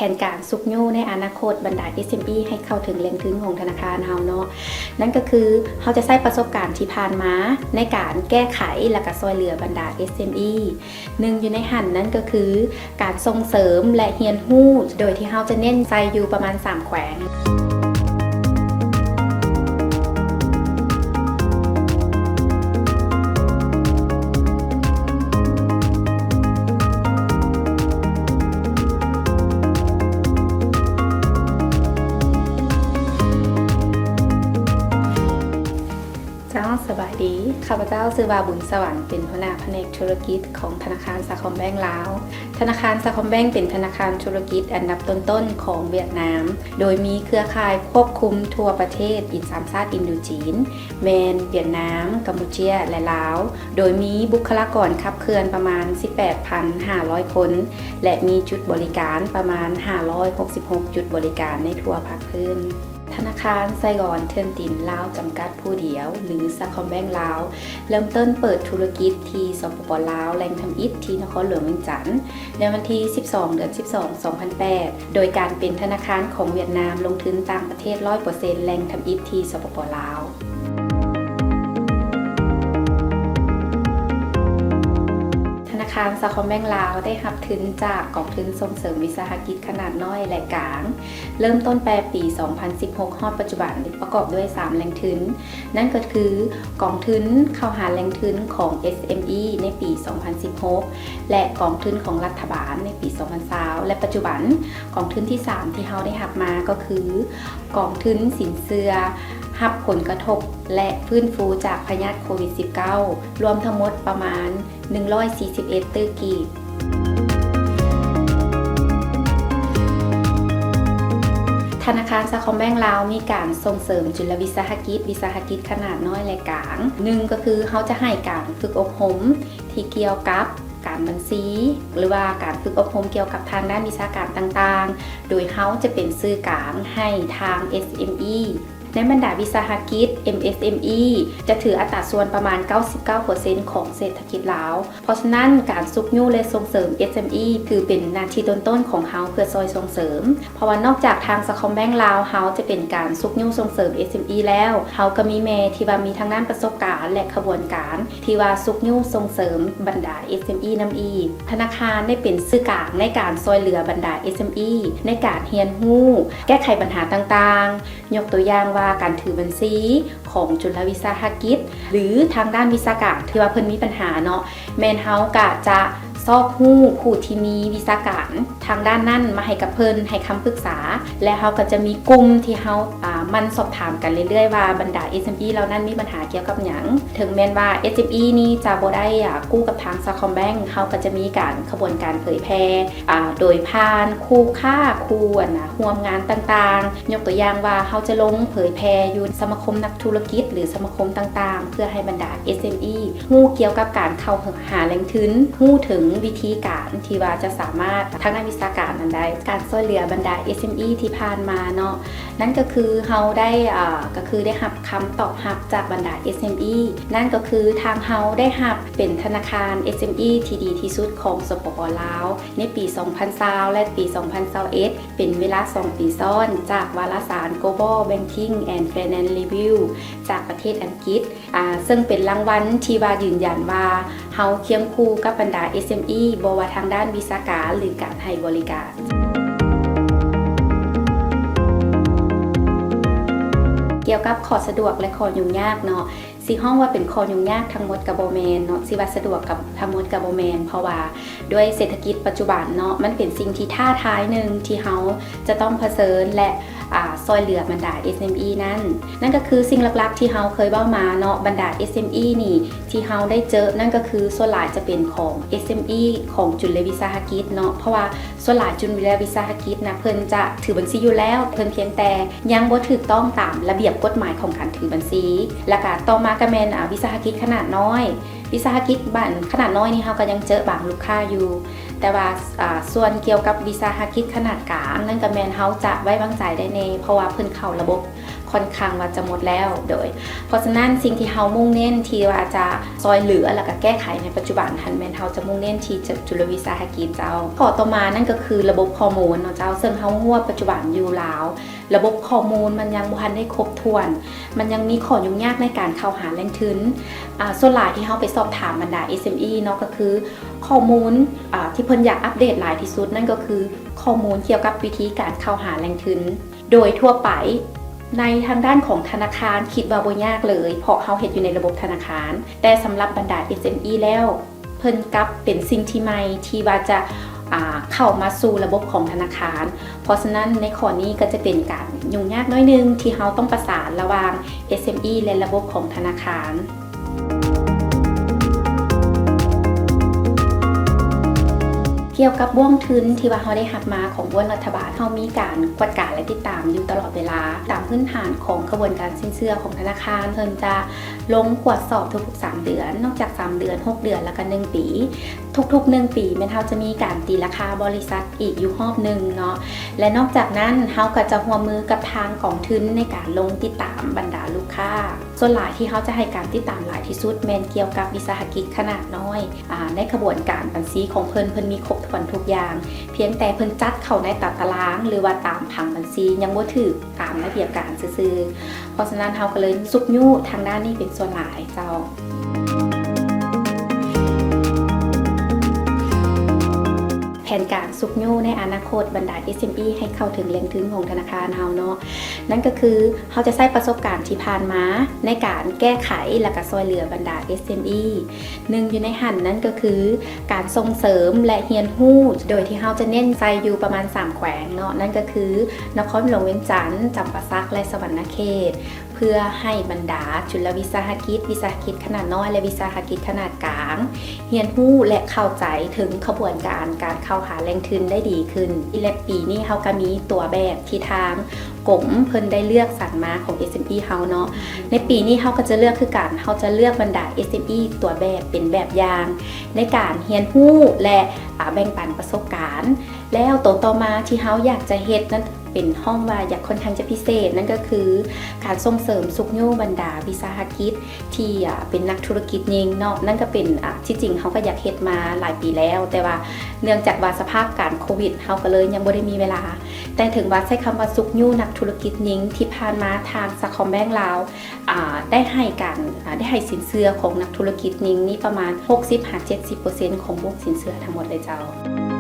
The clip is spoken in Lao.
ແຜນການຊຸກຍູ້ໃນອະນາຄົດບັນດາ ເອສເອັມອີ ໃຫ້ເຂົ້າເຖິງແຫຼ່ງທຶນຂອງທະນາຄານເຮົາເນາະ, ນັ້ນກໍຄືເຮົາຈະໃຊ້ປະສົບການທີ່ຜ່ານມາໃນການແກ້ໄຂ ແລະ ກະຊ່ວຍເຫຼືອບັນດາ ເອສເອັມອີ. ໜຶ່ງຢູ່ໃນຫັ້ນນັ້ນກໍຄືການສົ່ງເສີມ ແລະ ຮຽນຮູ້ ໂດຍທີ່ເຮົາຈະເນັ້ນໃສ່ຢູ່ປະມານສາມແຂວງ. ເຈົ້າ, ສະບາຍດີ. ຂ້າພະເຈົ້າຊື່ວ່າ ບຸນສະຫວັນ, ເປັນຫົວໜ້າພະແນກທຸລະກິດຂອງທະນາຄານສາຄອມແບັງລາວ. ທະນາຄານສາຄອມແບັງເປັນທະນາຄານທຸລະກິດອັນດັບຕົ້ນໆຂອງຫວຽດນາມ, ໂດຍມີເຄືອຂ່າຍຄວບຄຸມທົ່ວປະເທດ ອີກສາມຊາດອິນໂດຈີນ, ແມ່ນຫວຽດນາມ, ກຳປູເຈຍ ແລະ ລາວ, ໂດຍມີບຸກຄະລາກອນຂັບເຄື່ອນປະມານສິບແປດພັນຫ້າຮ້ອຍຄົນ ແລະ ມີຈຸດບໍລິການປະມານຫ້າຮ້ອຍຫົກສິບຫົກຈຸດບໍລິການໃນທົ່ວພາກພື້ນ. ທະນາຄານໄຊກອນເຖື່ອນຕິນລາວຈຳກັດຜູ້ດຽວ ຫຼື ສາຄອມແບັງລາວ ເລີ່ມຕົ້ນເປີດທຸລະກິດທີ່ ສປປ ລາວ ແຫຼ່ງທຳອິດທີ່ນະຄອນຫຼວງວຽງຈັນ ໃນວັນທີສິບສອງ ເດືອນສິບສອງ ສອງພັນແປດ ໂດຍການເປັນທະນາຄານຂອງຫວຽດນາມລົງທຶນຕ່າງປະເທດຮ້ອຍເປີເຊັນ ແຫຼ່ງທຳອິດທີ່ ສປປ ລາວ. ທະນາຄານສາຄອມແບັງລາວໄດ້ຮັບທຶນຈາກກອງທຶນສົ່ງເສີມວິສາຫະກິດຂະໜາດນ້ອຍ ແລະ ກາງ ເລີ່ມຕົ້ນແຕ່ປີສອງພັນສິບຫົກ ຮອດປັດຈຸບັນ ປະກອບດ້ວຍສາມແຫຼ່ງທຶນ, ນັ້ນກໍຄືກອງທຶນເຂົ້າຫາແຫຼ່ງທຶນຂອງ ເອສເອັມອີ ໃນປີສອງພັນສິບຫົກ ແລະ ກອງທຶນຂອງລັດຖະບານໃນປີສອງພັນຊາວ ແລະ ປັດຈຸບັນກອງທຶນທີສາມທີ່ເຮົາໄດ້ຮັບມາກໍຄື ກອງທຶນສິນເຊື່ອຮັບຜົນກະທົບ ແລະ ຟື້ນຟູຈາກພະຍາດໂຄວິດສິບເກົ້າ ລວມທັງໝົດປະມານໜຶ່ງຮ້ອຍສີ່ສິບເອັດຕື້ກີບ. ທະນາຄານສາຄອມແບັງລາວມີການສົ່ງເສີມຈຸລະວິສາຫະກິດ, ວິສາຫະກິດຂະໜາດນ້ອຍ ແລະ ກາງ. ໜຶ່ງກໍຄືເຮົາຈະໃຫ້ການຝຶກອົບຮົມທີ່ກ່ຽວກັບ ການບັນຊີ ຫຼືວ່າການຝຶກອົບຮົມກ່ຽວກັບທາງດ້ານວິຊາການຕ່າງໆ, ໂດຍເຮົາຈະເປັນສື່ກາງໃຫ້ທາງ ເອສເອັມອີ. ໃນບັນດາວິສາຫະກິດ ເອັມເອສເອັມອີ ຈະຖືອັດຕາສ່ວນປະມານເກົ້າສິບເກົ້າເປີເຊັນຂອງເສດຖະກິດລາວ. ເພາະສະນັ້ນ, ການຊຸກຍູ້ ແລະ ສົ່ງເສີມ ເອສເອັມອີ ຖືເປັນໜ້າທີ່ຕົ້ນໆຂອງເຮົາເພື່ອຊ່ອຍສົ່ງເສີມ. ເພາະວ່ານອກຈາກທາງສາຄອມແບັງລາວ ເຮົາຈະເປັນການຊຸກຍູ້ສົ່ງເສີມ ເອສເອັມອີ ແລ້ວ, ເຮົາກໍມີແມ່ທີ່ວ່າມີທາງດ້ານປະສົບການ ແລະ ຂະບວນການ ທີ່ວ່າຊຸກຍູ້ສົ່ງເສີມບັນດາ ເອສເອັມອີ ນຳອີກ. ທະນາຄານໄດ້ເປັນສື່ກາງໃນການຊ່ວຍເຫຼືອບັນດາ ເອສເອັມອີ ໃນການຮຽນຮູ້, ແກ້ໄຂບັນຫາຕ່າງໆ, ຍົກຕົວຢ່າງວ່າການຖືບັນຊີຂອງຈຸລະວິສາຫະກິດ ຫຼື ທາງດ້ານວິຊາການທີ່ວ່າເພິ່ນມີບັນຫາເນາະ, ແມ່ນເຮົາກະຈະຊອກຮູ້ຜູ້ທີ່ມີວິຊາການ ທາງດ້ານນັ້ນມາໃຫ້ກັບເພິ່ນ ໃຫ້ຄຳປຶກສາ ແລະ ເຮົາກໍຈະມີກຸ່ມທີ່ເຮົາ ອາ ໝັ່ນສອບຖາມກັນເລື້ອຍໆວ່າບັນດາ ເອສເອັມອີ ເຫຼົ່ານັ້ນມີບັນຫາກ່ຽວກັບຫຍັງ. ເຖິງແມ່ນວ່າ ເອສເອັມອີ ນີ້ຈະບໍ່ໄດ້ ອາ ກູ້ກັບທາງສາຄອມແບັງ, ເຮົາກໍຈະມີການຂະບວນການເຜີຍແຜ່ ອາ ໂດຍຜ່ານຄູ່ຄ້າ ຄູ່ ອັນນ່າ ຮ່ວມງານຕ່າງໆ. ຍົກຕົວຢ່າງວ່າ ເຮົາຈະລົງເຜີຍແຜ່ຢູ່ສະມາຄົມນັກທຸລະກິດ ຫຼື ສະມາຄົມຕ່າງໆ ເພື່ອໃຫ້ບັນດາ ເອສເອັມອີ ຮູ້ກ່ຽວກັບການເຂົ້າຫາແຫຼ່ງທຶນ, ຮູ້ເຖິງວິທີການທີ່ວ່າຈະສາມາດທາງດ້ານວິຊາການນັ້ນໄດ້. ການຊ່ວຍເຫຼືອບັນດາ ເອສເອັມອີ ທີ່ຜ່ານມາເນາະ, ນັ້ນກໍຄືເຮົາໄດ້ ເອີ ກໍຄືໄດ້ຮັບຄຳຕອບຮັບຈາກບັນດາ ເອສເອັມອີ, ນັ້ນກໍຄືທາງເຮົາໄດ້ຮັບເປັນທະນາຄານ ເອສເອັມອີ ທີ່ດີທີ່ສຸດຂອງ ສປປ ລາວ ໃນປີສອງພັນຊາວ ແລະ ປີສອງພັນຊາວເອັດ ເປັນເວລາສອງປີຊ້ອນ ຈາກວາລະສານ Global Banking and Finance Review ຈາກປະເທດອັງກິດ ອາ ເຊິ່ງເປັນລາງວັນທີ່ວ່າຢືນຢັນວ່າເຮົາຄຽງຄູ່ກັບບັນດາ ເອສເອັມອີ ບໍ່ວ່າທາງດ້ານວິຊາການ ຫຼື ການໃຫ້ບໍລິການ. ກ່ຽວກັບຂໍ້ສະດວກ ແລະ ຂໍ້ຫຍຸ້ງຍາກເນາະ, ຊິຮ້ອງວ່າເປັນຂໍ້ຫຍຸ້ງຍາກທັງໝົດກໍບໍ່ແມ່ນເນາະ, ຊິວ່າສະດວກກັບທັງໝົດກໍບໍ່ແມ່ນ, ເພາະວ່າດ້ວຍເສດຖະກິດປັດຈຸບັນເນາະ, ມັນເປັນສິ່ງທີ່ທ້າທາຍໜຶ່ງທີ່ເຮົາຈະຕ້ອງຜະເຊີນ ແລະ ອາ ຊ່ອຍເຫຼືອບັນດາ ເອສເອັມອີ ນັ້ນ. ນັ້ນກໍຄືສິ່ງຫຼັກໆທີ່ເຮົາເຄີຍເວົ້າມາເນາະ, ບັນດາ ເອສເອັມອີ ນີ້ທີ່ເຮົາໄດ້ເຈີ ນັ້ນກໍຄືສ່ວນຫຼາຍຈະເປັນຂອງ ເອສເອັມອີ ຂອງຈຸລະວິສາຫະກິດເນາະ, ເພາະວ່າ ສ່ວນຫຼາຍຈຸລະວິສາຫະກິດນະ ເພິ່ນຈະຖືບັນຊີຢູ່ແລ້ວ, ເພິ່ນພຽງແຕ່ຍັງບໍ່ຖືກຕ້ອງຕາມລະບຽບກົດໝາຍຂອງການຖືບັນຊີ. ແລ້ວກະຕໍ່ມາກະແມ່ນ ອາ ວິສາຫະກິດຂະໜາດນ້ອຍ. ວິສາຫະກິດບ້ານຂະໜາດນ້ອຍນີ້ ເຮົາກະຍັງເຈີບາງລູກຄ້າຢູ່, ແຕ່ວ່າ ອາ ສ່ວນກ່ຽວກັບວິສາຫະກິດຂະໜາດກາງນັ້ນ ກະແມ່ນເຮົາຈະໄວ້ວາງໃຈໄດ້ແນ່, ເພາະວ່າເພິ່ນເຂົ້າລະບົບ ຂ້ອນຂ້າງວ່າຈະໝົດແລ້ວ ໂດຍ ເພາະສະນັ້ນສິ່ງທີ່ເຮົາມຸ່ງເນັ້ນທີ່ວ່າຈະຊ່ອຍເຫຼືອ ແລ້ວກະແກ້ໄຂໃນປັດຈຸບັນຫັ້ນ ແມ່ນເຮົາຈະມຸ່ງເນັ້ນທີ່ຈຸ ຈຸລະວິສາຫະກິດເຈົ້າ. ຂໍ້ຕໍ່ມານັ້ນກໍຄືລະບົບຂໍ້ມູນເນາະເຈົ້າ, ເຊິ່ງເຮົາຮູ້ວ່າປັດຈຸບັນຢູ່ລາວ ລະບົບຂໍ້ມູນມັນຍັງບໍ່ທັນໄດ້ຄົບຖ້ວນ, ມັນຍັງມີຂໍ້ຫຍຸ້ງຍາກໃນການເຂົ້າຫາແຫຼ່ງທຶນ. ອາ ສ່ວນຫຼາຍທີ່ເຮົາໄປສອບຖາມບັນດາ ເອສເອັມອີ ເນາະ ກໍຄືຂໍ້ມູນ ອາ ທີ່ເພິ່ນຢາກອັບເດດຫຼາຍທີ່ສຸດ ນັ້ນກໍຄືຂໍ້ມູນກ່ຽວກັບວິທີການເຂົ້າຫາແຫຼ່ງທຶນ. ໂດຍທົ່ວໄປໃນທາງດ້ານຂອງທະນາຄານ ຄິດວ່າບໍ່ຍາກເລີຍ ເພາະເຮົາເຮັດຢູ່ໃນລະບົບທະນາຄານ, ແຕ່ສຳລັບບັນດາ ເອສເອັມອີ ແລ້ວ ເພິ່ນກັບເປັນສິ່ງທີ່ໃໝ່ທີ່ວ່າຈະ ອາ ເຂົ້າມາສູ່ລະບົບຂອງທະນາຄານ. ເພາະສະນັ້ນໃນຂໍ້ນີ້ກໍຈະເປັນການຫຍຸ້ງຍາກໜ້ອຍໜຶ່ງ ທີ່ເຮົາຕ້ອງປະສານລະຫວ່າງ ເອສເອັມອີ ແລະ ລະບົບຂອງທະນາຄານ. ກ່ຽວກັບບ້ວງທຶນທີ່ວ່າເຮົາໄດ້ຮັບມາຂອງບ້ວນລັດຖະບານ, ເຮົາມີການກວດກາ ແລະ ຕິດຕາມຢູ່ຕະຫຼອດເວລາ. ຕາມພື້ນຖານຂອງຂະບວນການສິນເຊື່ອຂອງທະນາຄານ, ເພິ່ນຈະລົງກວດສອບທຸກໆສາມເດືອນ, ນອກຈາກສາມເດືອນ, ຫົກເດືອນ ແລ້ວກໍໜຶ່ງປີ. ທຸກໆໜຶ່ງປີ ແມ່ນເຮົາຈະມີການຕີລາຄາບໍລິສັດອີກຢູ່ຮອບໜຶ່ງເນາະ ແລະ ນອກຈາກນັ້ນ ເຮົາກໍຈະຮ່ວມມືກັບທາງກອງທຶນໃນການລົງຕິດຕາມບັນດາລູກຄ້າ. ສ່ວນຫຼາຍທີ່ເຮົາຈະໃຫ້ການຕິດຕາມຫຼາຍທີ່ສຸດ ແມ່ນກ່ຽວກັບວິສາຫະກິດຂະໜາດນ້ອຍ. ອາ ໃນຂະບວນການບັນຊີຂອງເພິ່ນ, ເພິ່ນມີຄົບຖ້ວນທຸກຢ່າງ, ພຽງແຕ່ເພິ່ນຈັດເຂົ້າໃນຕາຕະລາງ ຫຼືວ່າຕາມຜັງບັນຊີຍັງບໍ່ຖືກຕາມລະບຽບການຊື່ໆ. ເພາະສະນັ້ນເຮົາກໍເລີຍຊຸກຍູ້ທາງດ້ານນີ້ເປັນສ່ວນຫຼາຍເຈົ້າ. ແຜນການຊຸກຍູ້ໃນອະນາຄົດບັນດາ ເອສເອັມອີ ໃຫ້ເຂົ້າເຖິງແຫຼ່ງທຶນຂອງທະນາຄານເຮົາເນາະ, ນັ້ນກໍຄືເຮົາຈະໃຊ້ປະສົບການທີ່ຜ່ານມາໃນການແກ້ໄຂ ແລະ ກະຊ່ອຍເຫຼືອບັນດາ ເອສເອັມອີ ໜຶ່ງຢູ່ໃນຫັ້ນ ນັ້ນກໍຄືການສົ່ງເສີມ ແລະ ຮຽນຮູ້ ໂດຍທີ່ເຮົາຈະເນັ້ນໃສ່ຢູ່ປະມານສາມແຂວງເນາະ, ນັ້ນກໍຄືນະຄອນຫຼວງວຽງຈັນ, ຈຳປາສັກ ແລະ ສະຫວັນນະເຂດ. ເພື່ອໃຫ້ບັນດາຈຸລະວິສາຫະກິດ, ວິສາຫະກິດຂະໜາດນ້ອຍ ແລະ ວິສາຫະກິດຂະໜາດກາງ ຮຽນຮູ້ ແລະ ເຂົ້າໃຈເຖິງຂະບວນການການເຂົ້າຫາແຫຼ່ງທຶນໄດ້ດີຂຶ້ນ. ແລະ ປີນີ້ເຮົາກໍມີຕົວແບບທີ່ທາງກົມເພິ່ນໄດ້ເລືອກສັນມາຂອງ ເອສເອັມອີ ເຮົາເນາະ. ໃນປີນີ້ເຮົາກໍຈະເລືອກຄືກັນ, ເຮົາຈະເລືອກບັນດາ ເອສເອັມອີ ຕົວແບບເປັນແບບຢ່າງ ໃນການຮຽນຮູ້ ແລະ ອາ ແບ່ງປັນປະສົບການ. ແລ້ວໂຕຕໍ່ມາທີ່ເຮົາຢາກຈະເຮັດນັ້ນ ເປັນຫ້ອງວ່າຢາກ ຂ້ອນຂ້າງຈະພິເສດ, ນັ້ນກໍຄືການສົ່ງເສີມຊຸກຍູ້ບັນດາວິສາຫະກິດທີ່ ອາ ເປັນນັກທຸລະກິດຍິງເນາະ. ນັ້ນກໍເປັນ ອາ ທີ່ຈິງເຮົາກໍຢາກເຮັດມາຫຼາຍປີແລ້ວ, ແຕ່ວ່າເນື່ອງຈາກວ່າສະພາບການໂຄວິດ ເຮົາກໍເລີຍຍັງບໍ່ໄດ້ມີເວລາ. ແຕ່ເຖິງວ່າໃຊ້ຄຳວ່າຊຸກຍູ້ນັກທຸລະກິດຍິງ, ທີ່ຜ່ານມາທາງສາຄອມແບັງລາວ ອາ ໄດ້ໃຫ້ການ ອາ ໄດ້ໃຫ້ສິນເຊື່ອຂອງນັກທຸລະກິດຍິງນີ້ປະມານ ຫົກສິບຫາເຈັດສິບເປີເຊັນ ຂອງວົງສິນເຊື່ອທັງໝົດເລີຍເຈົ້າ.